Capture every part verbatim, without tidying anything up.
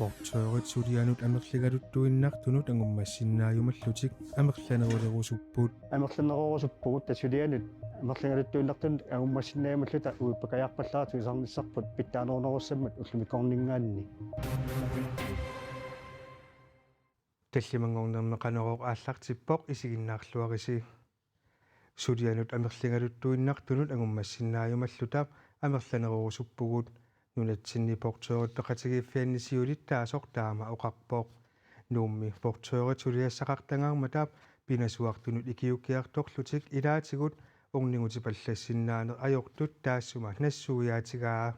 Portørit sulianut amerligaluttuinnartunut angummassinnaajumallutik amerlanerulerusupput. Amerlanerulerusuppugut, tassa sulianut amerligaluttuinnartunut angummassinnaajumalluta uippakajaarpallaartut tusarnissarput pitsaanerunerussammat ullumikkorninngaanniit. Tallimanngornermi Qanorooq aallartippoq, isiginnaarluarisi. Sulianut amerligaluttuinnartunut angummassinnaajumalluta amerlanerusuppugut. Nunatsinni portørit peqatigiiffianni siulittaasoq taama oqarpoq. Nuummi portørit suliassaqartangaarmata pinasuartunut ikiuukkiartorlutik ilaatigut ornigutipallassinnaaneq ajortut taassuma nassuiaatigaa.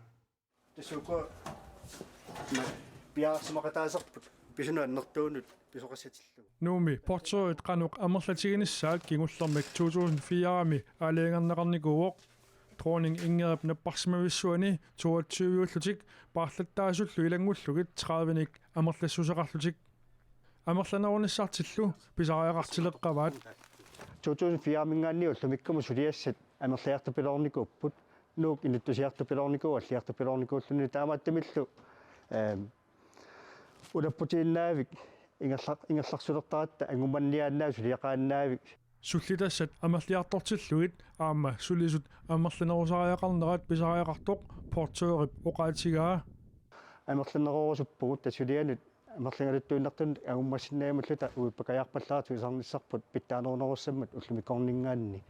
Tassa ukua piareersimaqataasarput pisunut annertuunut pisoqassatillugu. Nuummi portørit qanoq amerlatiginissaat kingullermik to tusind fire-mi aalajangerneqarnikuuvoq. Dronning Ingridip napparsimavissuani toogtyve-ullutik paarlattaasullu ilanngullugit tredive-nik amerlassuseqarlutik. Amerlanerunissartillu pisariaqartileqqavaat. To tusind fire-minngaanniit ullumikkumut suliassat amerliartupiloornikuupput. Nuuk inuttusiartupiloornikuuvoq, alliartupiloornikuulluni, taamaattumillu, ehm, ulapputiinnaavik ingerla-, ingerlarsulertaratta angummanniaannaavik suliaqaannaavik. Sullitassat amerliartortillugit aamma sulisut amerlanerusariaqarnerat pisariaqartoq portørip oqaatigaa. Amerlanerorusuppugut, tassa sulianut amerligaluttuinnartunut angummassinnaajumalluta uippakajaarpallaartut tusarnissarput pitsaanerunerussammat ullumikkorninngaanniit.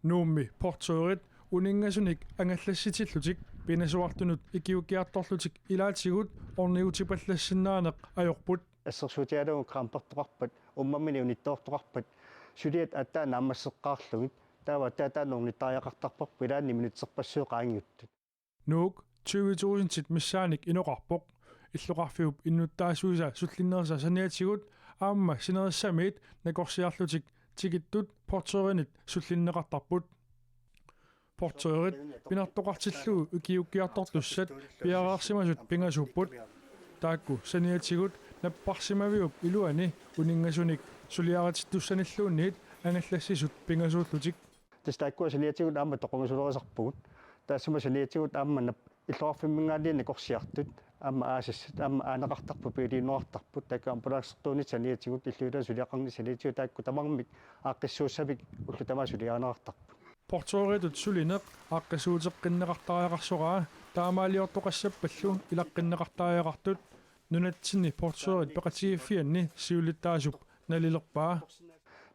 Nuummi portørit uninngasunik angallassitillutik pinasuartunut ikiuukkiartorlutik ilaatigut ornigutipallassinnaaneq ajorput. Assersuutigalugu krampertoqarpat, uummamminik unittoortoqarpat, suliat aatsaat naammasseqqaarlugit, taava aatsaat taanna ornittariaqartarparput ilaanni minutserpassuit qaangiuttut. Nuuk tyve tusindit missaannik inoqarpoq. Illoqarfiup innuttaasuisa sullinnerisa saniatigut aamma sinerissamiit nakorsiarlutik tikittut portørinit sullinneqartarput. Portørit pinartoqartillugu ikiuukkiartortussat piareersimasut pingasuupput. Taakku saniatigut napparsimaviup iluani uninngasunik suliaritittussanilluunniit angallassisut pingasuullutik. Tassa taakkua saniatigut aamma toqungasulerisarpugut. Taassuma saniatigut aamma nap-, illoqarfimminngaanniit nakorsiartut, aamma aasassat, aamma aaneqartarput, biiliunerartarput, taakku ambulancertuunissat saniatigut, illuiluat suliaqarnissat saniatigut, taakku tamarmik aaqqissuussamik ullut tamaasa suliarineqartarput. Portøritut sulineq aaqqissuuteqqinneqartariaqarsoraa, taamaaliortoqassappallu ilaqqinneqartariaqartut. Nunatsinni portørit peqatigiiffianni siulittaasup nalilerpaa.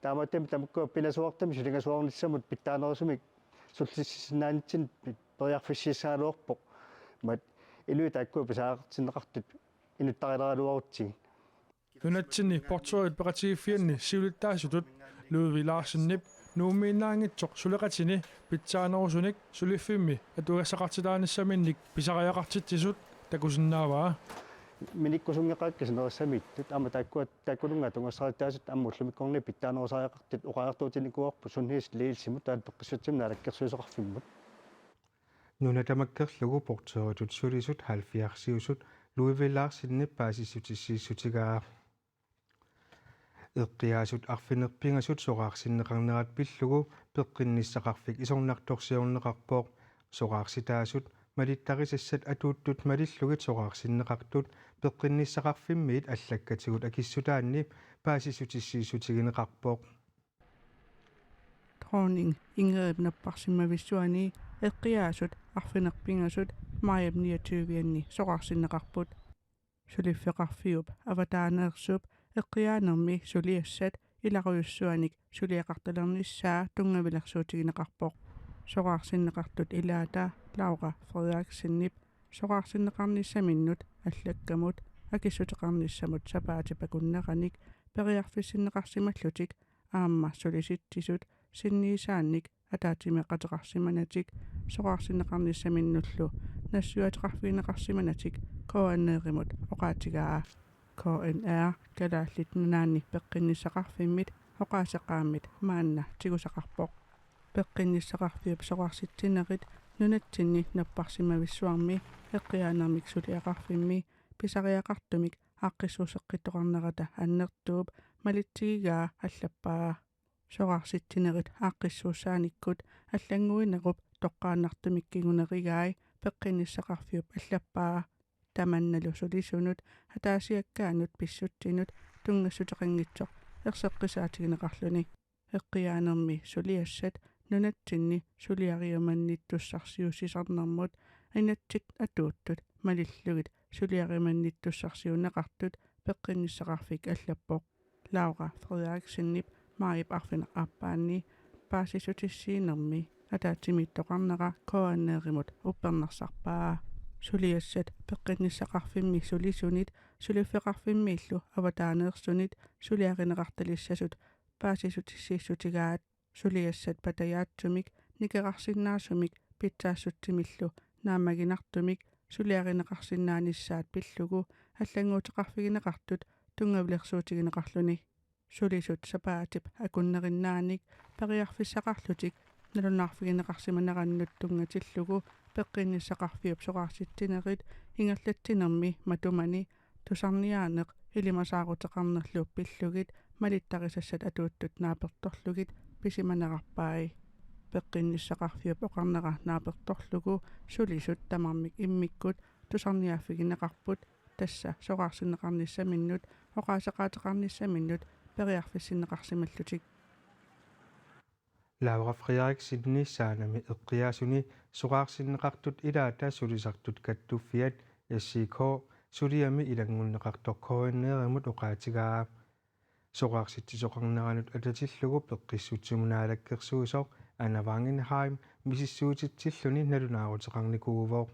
Taamaattumik tamakkua pinasuartumik sulingasuarnissamut pitsaanerusumik sullissisinnaanitsinnut periarfissiissagaluarpoq. Imaat inuit taakkua pisariaqartinneqartut inuttarileraluarutsigit. Nunatsinni portørit peqatigiiffianni siulittaasutut Ludvig Larsenip Nuummiinnaanngitsoq suleqatini pitsaanerusunik suliffimmi atugassaqartitaanissaminnik pisariaqartitsisut takusinnaavaa. Minikkusunngeqaakka sinerissamiittut, aamma taakkua, taakkununnga atugassaqartitaasut aamma ullumikkorniit pitsaanerusariaqartut oqariartuutinikuuarput sundhedsledelsimut taavalu peqqissutsimut naalakkersuisoqarfimmut. Nuna tamakkerlugu portøritut sulisut halvfjerdsiusut Ludvig Larsenip paasissutissiissutigaa. Eqqiaasut arfineq-pingasut soraarsinneqarnerat pillugu peqqinnissaqarfik isornartorsiorneqarpoq. Soraarsitaasut malittarisassat atuuttut malillugit soraarsinneqartut peqqinnissaqarfimmiit allakkatigut akissutaanni paasissutissiissutigineqarpoq. Dronning Ingridip napparsimavissuani eqqiaasut arfineq-pingasut majip niogtyve-anni soraarsinneqarput. Suliffeqarfiup avataaneersup eqqiaanermi suliassat ilarujussuanik suliaqartalernissaa tunngavilersuutigineqarpoq. Soraarsinneqartut ilaata Laura Frederiksenip soraarsinneqarnissaminnut allakkamut akissuteqarnissamut sapaatip akunneranik periarfissinneqarsimallutik aamma sulisitsisut sinniisaannik ataatsimeeqateqarsimanatik soraarsinneqarnissaminnullu nassuiaateqarfigineqarsimanatik K N R-imut oqaatigaa. K N R Kalaallit Nunaanni peqqinnissaqarfimmit oqaaseqaammit maanna tigusaqarpoq. Peqqinnissaqarfiup soraarsitsinerit nunatsinni napparsimavissuarmi eqqiaanermik suliaqarfimmi pisariaqartumik aaqqissuusseqqittoqarnerata annertuup malitsigigaa allappaa. Soraarsitsinerit aaqqissuussaanikkut allannguinerup toqqaannartumik kingunerigai peqqinnissaqarfiup allappaa. Tamannalu sulisunut ataasiakkaanut pissutsinut tunngassuteqanngitsoq erseqqisaatigineqarluni. Eqqiaanermi suliassat nunatsinni suliariumannittussarsiussisarnermut inatsit atuuttut malillugit suliariumannittussarsiuunneqartut peqqinnissaqarfik allappoq. Laura Frederiksenip maajip arfineq-aappaanni paasissutissiinermi ataatsimiittoqarnera K N R-imut uppernarsarpaa. Suliassat peqqinnissaqarfimmi sulisunit suliffeqarfimmiillu avataaneersunit suliarineqartalissasut paasissutissiissutigaat. Suliassat patajaatsumik nikerarsinnaasumik pitsaassutsimillu naammaginartumik suliarineqarsinnaanissaat pillugu allannguuteqarfigineqartut tunngavilersuutigineqarluni. Sulisut sapaatip akunnerisinnaanik periarfissaqarlutik nalunaarfigineqarsimanerannut tunngatillugu peqqinnissaqarfiup soraarsitsinerit ingerlatsinermi matumani tusarniaaneq ilimasaaruteqarnerlu pillugit malittarisassat atuuttut naapertorlugit pisimanerarpai. Peqqinnissaqarfiup oqarnera naapertorlugu sulisut tamarmik immikkut tusarniaaffigineqarput, tassa soraarsinneqarnissaminnut oqaaseqaateqarnissaminnut periarfissinneqarsimallutik. Laura Frederiksenip saanami eqqiaasuni soraarsinneqartut ilaata sulisartut kattuffiat S I K suliami ilanngunneqartoq K N R-imut oqaatigaa. Soraarsitsisoqarneranut atatillugu peqqissutsimut naalakkersuisoq Anna Wangenheim misissuititsilluni nalunaaruteqarnikuuvoq.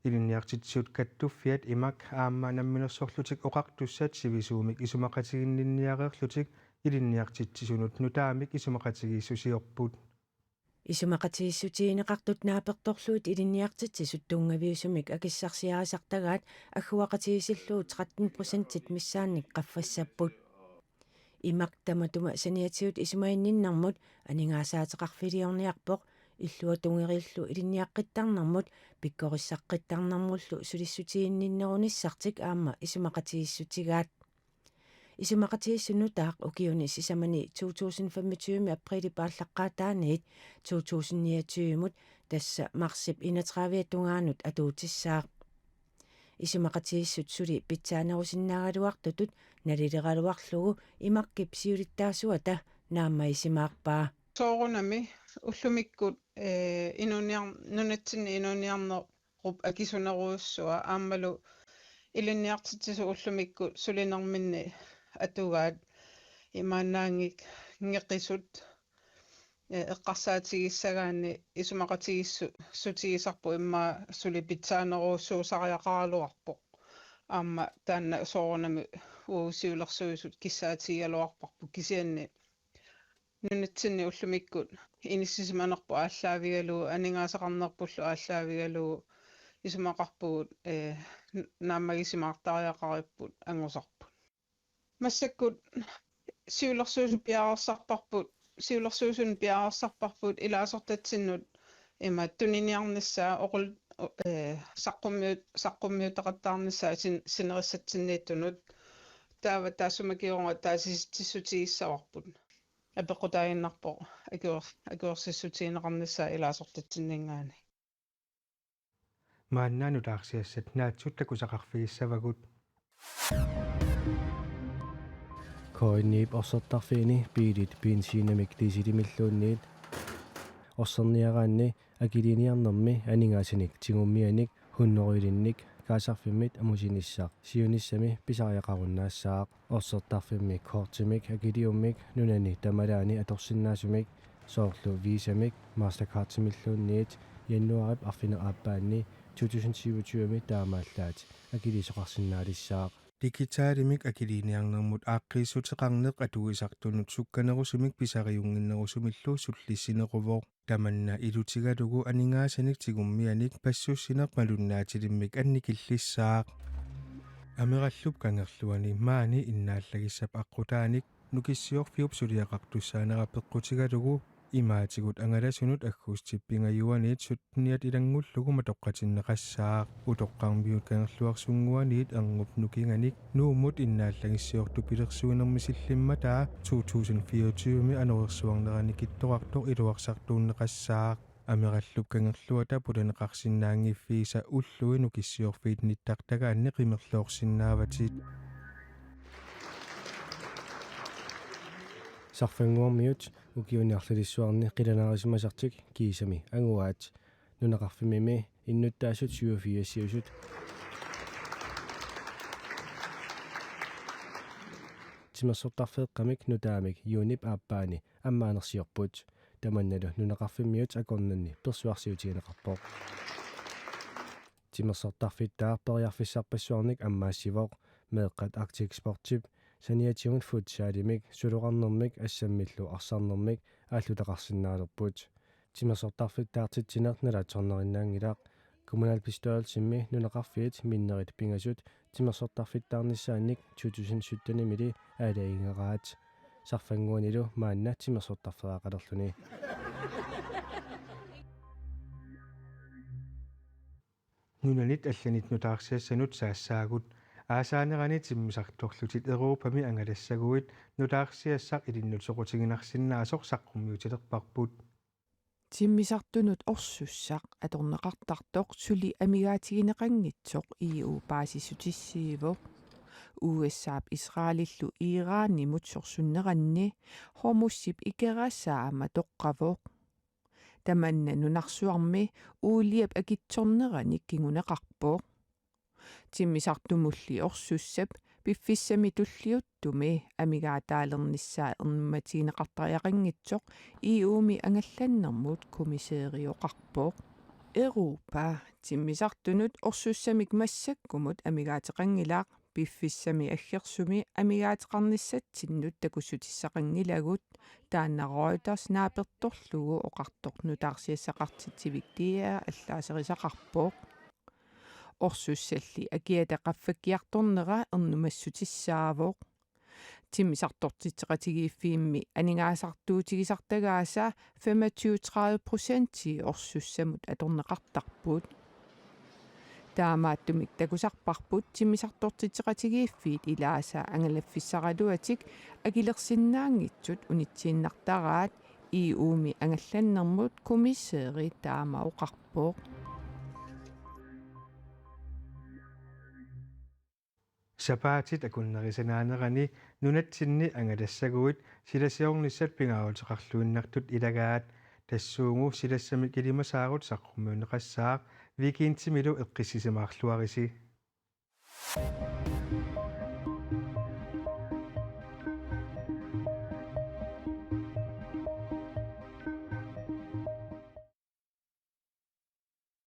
Ilinniartitsisut kattuffiat I M A C aamma Namminersorlutik Oqartussat sivisuumik isumaqatiginninniareerlutik ilinniartitsisunut nutaamik isumaqatigiissusiorput. Isumaqatigiissutigineqartut naapertorlugit ilinniartitsisut tunngaviusumik akissarsiarisartagaat agguaqatigiissillugu tretten procentit missaannik qaffassapput. I M A C tamatuma saniatigut isumaginninnermut aningaasaateqarfiliorniarpoq, illuatungeriillu ilinniaqqittarnermut pikkorissaqqittarnermullu sulissutiginninnerunissartik aamma isumaqatigiissutigaat. Isumaqatigiissut nutaaq ukiuni sisamani to tusind femogtyve aprilip aallaqqaataaniit to tusind niogtyve-mut, tassa marsip enogtredive tungaanut, atuutissaaq. Isumaqatigiissut suli pitsaanerusinnaagaluartutut nalileraluarlugu I M A C-ip siulittaasuata naammagisimaarpaa. Soorunami ullumikkut, ee, inuuniar-, nunatsinni inuuniarnerup akisunerujussua aammalu ilinniartitsisut ullumikkut sulinerminni atugaat imaannaanngikkigisut, ee, eqqarsaatigissagaanni isumaqatigiissu-, -sutigisarput immaqa suli pitsaanerujussuusariaqaraluarpoq. Aamma taanna soorunami uagut siulersuisut kissaatigigaluarparput, kisianni nunatsinni ullumikkut inissisimanerput aallaavigalugu, aningaasaqarnerpullu aallaavigalugu isumaqarpugut, ee, n-, naammagisimaartariaqaripput angusarput. Massakkut siulersuisut piareersarparput, siulersuisuni piareersarparput ilaasortatsinnut ima tuniniarnissaa oqul-, ee, saqqummiut-, saqqummiuteqattaarnissaa sin-, sinerissatsinniittunut. Taava taassuma kingorna taasisitsissutigissavarput. Apeqqutaaginnarpoq akuer-, akuersissutigineqarnissaa ilaasortatsinninngaanniit. Maanna nutaarsiassat naatsut takusaqarfigissavagut. K N I-p orsortarfiini biilit benzinamik dieselimilluunniit orserniaraanni akiliiniarnermi aningaasanik tigummianik hundrede-linnik kaasarfimmit amusinissaq siunissami pisariaqarunnaassaaq. Orsortarfimmi kortimik akiliummik nunani tamalaani atorsinnaasumik, soorlu Visamik Mastercardimilluunniit, januaarip arfineq-aappaanni to tusind syvogtyve-mi taamaallaat akiliisoqarsinnaalissaaq. Digitalimik akiliiniarnermut aaqqiissuteqarneq atuisartunut sukkanerusumik pisariunnginnerusumillu sullissinequvoq. Tamanna ilutigalugu aningaasanik tigummianik passussineq malunnaatilimmik annikillissaaq. Amerallup kangerluani maani innaallagissap aqqutaanik Nukissiorfiup suliaqartussaanera peqqutigalugu imaatigut angalasunut aggustip pingajuaniit sytteniat ilanngullugu matoqqatinneqassaaq. Utoqqarmiut Kangerluarsunnguaniit erngup nukinganik Nuummut innaallagissiortupilersuinermi sillimmataa to tusind fireogtyve-mi anorersuarnerani kittorartoq iluarsartuunneqassaaq. Amerallup Kangerluata pulaneqarsinnaanngiffiisa ullui Nukissiorfiit nittartagaanni qimerloorsinnaavatit. Sarfannguarmiut ukiuni arlalissuarni qilanaarisimasartik kiisami anguaat. Nunaqarfimmimi innuttaasut syvogfirsiusut timersortarfeeqqamik nutaamik juunip aappaani ammaanersiorput. Tamannalu nunaqarfimmiut akornanni persuarsiutigineqarpoq. Timersortarfittaaq periarfissarpassuarnik ammaassivoq, meeqqat Arctic Sportip, saniatigut futsalimik, suloqarnermik assammillu arsarnermik aallutaqarsinnaalerput. Timersortarfittaartitsineq nalatsornerinnaanngilaq. Kommunalbestyrelsimi nunaqarfiit minnerit pingasut timersortarfittaarnissaannik to tusind syttenimili aalajangigaat. Sarfannguanilu maanna timersortarfeeraqalerluni. Nunanit allanit nutaarsiassanut saassaagut. Aasaanerani timmisartorlutit Europami angalassaguit nutaarsiassaq ilinnut soqutiginarsinnaasoq saqqummiutilerparput. Timmisartunut orsussaq atorneqartartoq suli amigaatigineqanngitsoq E U paasissutissiivoq. U S A-p Israelillu Iranimut sorsunneranni Hormuzip ikerasaa matoqqavoq. Tamanna nunarsuarmi uuliap akitsornerani kinguneqarpoq. Timmisartumulli orsussap piffissami tulliuttumi amigaataalernissaa ernummatigineqartariaqanngitsoq E U-mi angallannermut kommissæri oqarpoq. Europa timmisartunut orsussamik massakkumut amigaateqanngilaq, piffissami aggersumi amigaateqarnissatsinnut takussutissaqanngilagut, taanna Reuters naapertorlugu oqartoq nutaarsiassaqartitsivik D R allaaserisaqarpoq. Orsussalli akiata qaffakkiartornera ernumassutissaavoq. Timmisartortitseqatigiiffiimmi aningaasartuutigisartagaasa femogtyve-tredive procenti orsussamut atorneqartarput. Taamaattumik takusarparput timmisartortitseqatigiiffiit ilaasa angalaffissaraluatik akilersinnaanngitsut unitsiinnartaraat, E U-mi angallannermut kommissæri taama oqarpoq. Sapaatit akunnerisannaanerani nunatsinni angalassaguit silasiornissat pingaaruteqarluinnartut ilagaat, tassuugu silassamik ilimasaarut saqqummiunneqassaaq, weekendimilu eqqissisimaarluarisi.